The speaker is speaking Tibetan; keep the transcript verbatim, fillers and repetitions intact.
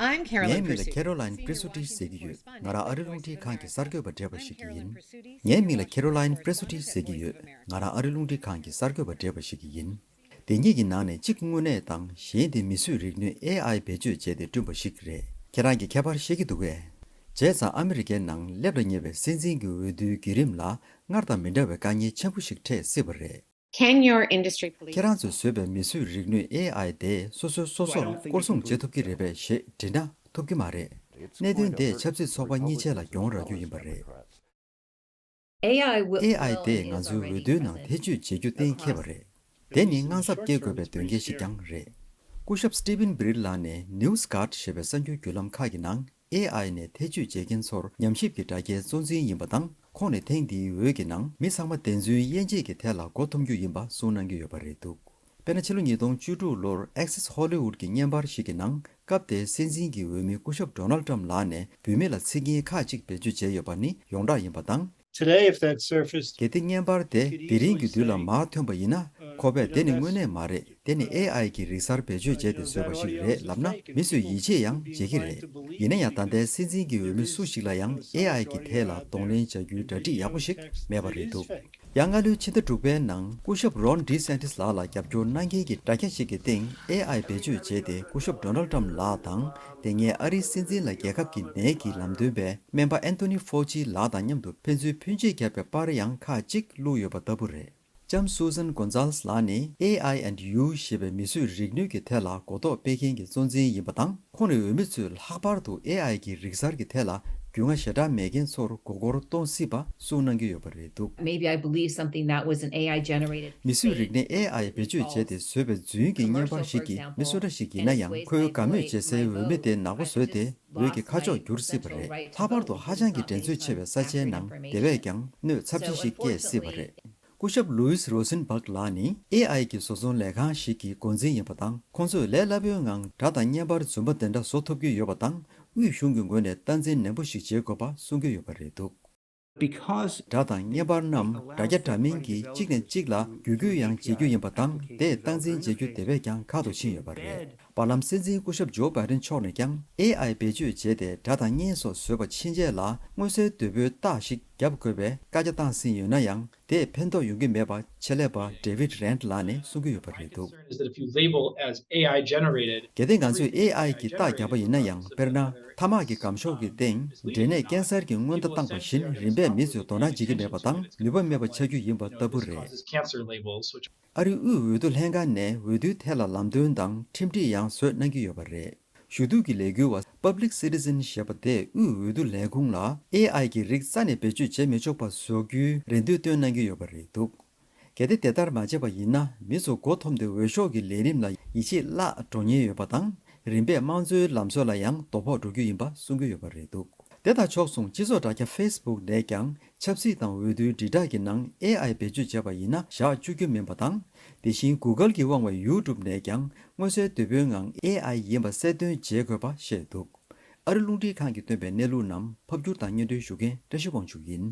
I'm Carolyn ངའི་མིང་ལ Presutti, ཁེ་རོ་ལ་ཡིན་Senior པི་རེ་སུ་ཊི་Correspondent ཟེར་གྱི་ཡོད། ང་རང་ཨ་རིའི་རླུང་འཕྲིན་ཁང་གི་གསར་འགོད་པ་བགྲེས་པ་ཞིག་ཡིན། ངའི་མིང་ལ་ཁེ་རོ་ལ་ཡིན་པི་རེ་སུ་ཊི་ཟེར་གྱི་ཡོད། ང་རང་ཨ་རིའི་རླུང་འཕྲིན་ཁང་གི་གསར་འགོད་པ་བགྲེས་པ་ཞིག་ཡིན། དེ་གཉིས་ཀྱི་ནང་ནས་གཅིག་དངོས་གནས་དང་གཞན་དེ་མིས་བཟོས་རིག་ནུས་ཨེ་ཨའི་བེད་སྤྱོད་བྱས་ཏེ་བསྐྲུན་པ་ཞིག་རེད། ཁྱེད་རང་གིས་ཁྱད་པར་ཤེས་ཀྱི་འདུག་གས། བྱས་ཙང་ཨ་མི་རི་ཀའི་ནང་སླེབས་ལ་ཉེ་བའི་སྲིད་འཛིན་གྱི་འོས་བསྡུའི་བརྒྱུད་རིམ་ལ་སྔར་དང་མི་འདྲ་བའི་དཀའ་ངལ་ཆེན་པོ་ཞིག་འཕྲད་སྲིད་པ་རེད། Can your industry police ཁྱེད་རང་ཚོས་བཟོས་པའི་མིས་བཟོས་རིག་ནུས་ཨེ་ཨའི་དེ་སོ་སོས་སོ་སོར་སྐོར་སྲུང་བྱེད་ཐུབ་ཀྱི་རེད་པས་ཞེས་དྲིས་ན་ཐུབ་ཀྱི་མ་རེད། གནད་དོན་དེས་ཆབ་སྲིད་ཚོགས་པ་གཉིས་ཆ་ལ་གྱོང་རག་རྒྱུ་ཡིན་པ་རེད། ཨེ་ཨའི་དེས་ང་ཚོའི་འོས་བསྡུའི་ནང་ཐེ་བྱུས་བྱེད་རྒྱུ་གཏན་འཁེལ་བ་རེད། དེ་ནི་དངངས་འཚབ་སྐྱེ་དགོས་པའི་དོན་རྐྱེན་ཞིག་ཀྱང་རེད། སྐུ་ཞབས་Stephen Breed ལགས་ནི་News Guard ཞེས་པའི་གསར་འགྱུར་བརྒྱུད་ལམ་ཁག་གི་ནང་ཨེ་ཨའི་ནས་ཐེ་བྱུས་བྱེད་མཁན་ཚོར་ཉམས་ཞིབ་ཀྱི་དྲ་རྒྱའི་གཙོ་འཛིན་ཡིན་པ་དང་། ཁོང་ནི་ཐེངས་འདིའི་འོས་ཀྱི་ནང་མི་ཚང་མ་བདེན་རྫུན་དབྱེ་འབྱེད་ཀྱི་ཐད་ལ་མགོ་འཐོམ་རྒྱུ་ཡིན་པ་གསུངས་གནང་གི་ཡོད་པ་རེད་འདུག་དཔེར་ན། ཕྱི་ལོ་ཉིས་སྟོང་བཅུ་དྲུག་ལོར་Access Hollywood གྱི་བརྙན་པར་ཞིག་གི་ནང་སྐབས་དེའི་སྲིད་འཛིན་གྱི་འོས་མི་སྐུ་ཞབས་Donald Trump ལགས་ནས་བུད་མེད་ལ་ཚིག་ངན་ཁག་ཅིག་བེད་སྤྱོད་བྱས་ཡོད་པ་ནི་ཡོངས་གྲགས་ཡིན་པ་དང་། Today, if that surfaced གལ་ཏེ་བརྙན་པར་དེ་དེ་རིང་གི་དུས་ལ་མར་ཐོན་པ་ཡིན་ན། ཁོ་པས་དེ་ནི་དངོས་གནས་མ་རེད། དེ་ནི་ཨེ་ཨའི་གི་རིག་གསར་བེད་སྤྱོད་བྱས་ཏེ་བཟོས་པ་ཞིག་རེད་ལབ་ན། མི་ཚོས་ཡིད་ཆེས་ཡང་བྱེད་ཀྱི་རེད། ཡིན་ན་ཡང་། ད་ལྟའི་སྲིད་འཛིན་གྱི་འོས་མི་སུ་ཞིག་ལ་ཡང་ཨེ་ཨའི་གི་ཐད་ལ་གདོང་ལེན་བྱ་རྒྱུའི་གྲ་སྒྲིག་ཡག་པོ་ཞིག་མེད་པ་རེད་འདུག་ཡང་སྔ་ལོའི་ཕྱི་ཟླ་དྲུག་པའི་ནང་སྐུ་ཞབས་Ron DeSantis ལགས་ལ་རྒྱབ་སྐྱོར་གནང་མཁན་གྱི་དྲ་རྒྱ་ཞིག་གི་སྟེང་ཨེ་ཨའི་བེད་སྤྱོད་བྱས་ཏེ། སྐུ་ཞབས་Donald Trump ལགས་དང་། དེ་སྔའི་ཨ་རིའི་སྲིད་འཛིན་ལ་རྒྱལ་ཁབ་ཀྱི་ནད་ཀྱི་ལམ་སྟོན་པས་སྨན་པ་Anthony Fauci ལགས་དང་མཉམ་དུ་ཕན་ཚུན་ཕུལ་བྱེད་བརྒྱབ་པའི་པར་ཡང་ཁག་ཅིག་བླུགས་ཡོད་པ་ལྟ་བུ་རེད། ལྕམ་Susan Gonzales ལགས་ནི་AI and You ཞེས་པའི་མིས་བཟོས་རིག་ནུས་ཀྱི་ཐད་ལ་གོ་རྟོགས་སྤེལ་མཁན་གྱི་གཙོ་འཛིན་ཡིན་པ་དང་། ཁོང་ནི་འོས་མི་ཚོས་ལྷག་པར་དུ་ཨེ་ཨའི་གི་རིག་གསར་གྱི་ཐད་ལ་རྒྱུས་མངའ་ཞེ་དྲག་མེད་མཁན་ཚོར་མགོ་སྐོར་གཏོང་སྲིད་པ་གསུངས་གནང་གི་ཡོད་པ་རེད་འདུག Maybe I believe something that was an A I generated མིས་བཟོས་རིག་གནས་ཨེ་ཨའི་བེད་སྤྱོད་བྱས་ཏེ་བཟོས་པའི་རྫུན་གྱི་བརྙན་པར་ཞིག་གིས་མི་སུ་འདྲ་ཞིག་ཡིན་ན་ཡང་། ཁོའི་དགའ་མོས་བྱེད་སའི་འོས་མི་དེ་ནག་པོ་བཟོས་ཏེ། འོས་ཀྱི་ཁ་ཕྱོགས་བསྒྱུར་སྲིད་པ་རེད། ལྷག་པར་དུ་ཧ་ཅང་གི་འགྲན་རྩོད་ཆེ་བའི་ས་ཆའི་ནང་དེ་བས་ཀྱང་གནོད་ཚབས་ཆེ་ཞིག་སྐྱེལ་སྲིད་པ་རེད། སྐུ་ཞབས་Louise Rosenberg ལགས་ནི་ཨེ་ཨའི་གི་བཟོ་ཚོང་ལས་ཁང་ཞིག་གི་འགོ་འཛིན་ཡིན་པ་དང་། ཁོང་ཚོས་ལས་སླ་པོའི་ངང་སྒྲ་དང་བརྙན་པར་རྫུན་པ་དེ་འདྲ་བཟོ་ཐུབ་ཀྱི་ཡོད་པ་དང་། དབུས་གཞུང་གི་ངོས་ནས་སྟངས་འཛིན་ནན་པོ་ཞིག་བྱེད་དགོས་པ་གསུང་གི་ཡོད་པ་རེད་འདུག Because སྒྲ་དང་བརྙན་པར་རྣམས་དྲ་རྒྱ་འདྲ་མིན་གྱིས་གཅིག་ནས་གཅིག་ལ་བརྒྱུད་སྐུལ་ཡང་བྱེད་རྒྱུ་ཡིན་པ་དང་། དེས་སྟངས་འཛིན་བྱེད་རྒྱུ་དེ་བས་ཀྱང་ཁག་ཏུ་ཕྱིན་ཡོད་པ་རེད། བར་ལམ་སྲིད་འཛིན་སྐུ་ཞབས་Joe Biden མཆོག་ནས་ཀྱང་ཨེ་ཨའི་བེད་སྤྱོད་བྱས་ཏེ་སྒྲ་དང་བརྙན་སོགས་བཟོས་པ་ཕྱིན་ཆད་ལ་མངོན་གསལ་དོད་པོའི་རྟགས་ཤིག་བརྒྱབ་དགོས་པའི་བཀའ་རྒྱ་བཏང་ཟིན་ཡོད་ན་ཡང་། དེས་ཕན་ཐོགས་ཡོང་གི་མེད་པ་ཆེད་ལས་པ་David Rand ལགས་ནས་གསུང་གི་ཡོད་པ་རེད་འདུག Is that if you label as A I generated གལ་ཏེ་ང་ཚོས་ཨེ་ཨའི་གི་རྟགས་བརྒྱབ་པ་ཡིན་ན་ཡང་། དཔེར་ན། ཐ་མག་གི་སྒམ་ཤོག་གི་སྟེང་འབྲས་ནད་ཀན་སར་གྱི་སྔོན་བརྡ་བཏང་པ་བཞིན། རིམ་པས་མི་ཚོས་དོ་སྣང་བྱེད་ཀྱི་མེད་པ་དང་། ནུས་པ་མེད་པ་ཆགས་རྒྱུ་ཡིན་པ་ལྟ་བུ་རེད། Causes cancer labels, which ཨ་རིའི་དབུས་འོས་བསྡུ་ལྷན་ཁང་ནས་འོས་བསྡུའི་ཐད་ལ་ལམ་སྟོན་དང་ཁྲིམས་སྒྲིག་ཡང་བཟོས་གནང་གི་ཡོད་པ་རེད། ཞུ་གཏུག་གི་ལས་འགུལ་བ་Public Citizen ཞེས་པ་དེས་དབུས་འོས་བསྡུ་ལས་ཁུངས་ལ་ཨེ་ཨའི་གི་རིགས་རྩ་ནས་བེད་སྤྱོད་བྱེད་མི་ཆོག་པ་བཟོ་རྒྱུའི་རེ་འདུན་བཏོན་གནང་གི་ཡོད་པ་རེད་འདུག་གལ་ཏེ་དེ་ལྟར་མ་བྱས་པ་ཡིན་ན། མི་ཚོ་མགོ་འཐོམས་ཏེ་འོས་ཤོག་གི་ལས་རིམ་ལ་ཡིད་ཆེས་བརླག་འགྲོ་ཉེན་ཡོད་པ་དང་། རིམ་པས་དམངས་གཙོའི་ལམ་སྲོལ་ལ་ཡང་དོ་ཕོག་འགྲོ་རྒྱུ་ཡིན་པ་གསུང་གི་ཡོད་པ་རེད་འདུག་དེ་དང་ཕྱོགས་མཚུངས། སྤྱི་ཚོགས་དྲ་རྒྱ་Facebook ནས་ཀྱང་ཆབ་སྲིད་དང་འོས་བསྡུའི་དྲིལ་བསྒྲགས་ཀྱི་ནང་ཨེ་ཨའི་བེད་སྤྱོད་བྱས་པ་ཡིན་ན་བཞག་བཅུག་རྒྱུ་མིན་པ་དང་། དེ་བཞིན་Google གྱིས་དབང་བའི་YouTube ནས་ཀྱང་མངོན་གསལ་དོད་པོའི་ངང་ཨེ་ཨའི་ཡིན་པ་གསལ་སྟོན་བྱེད་དགོས་པ་བཤད་འདུག་ཨ་རི་རླུང་འཕྲིན་ཁང་གིས་བཏོན་པའི་གནས་ལུགས་རྣམས་ཕབ་སྒྱུར་དང་སྙན་སྒྲོན་ཞུ་མཁན་བཀྲ་ཤིས་དབང་ཕྱུག་ཡིན།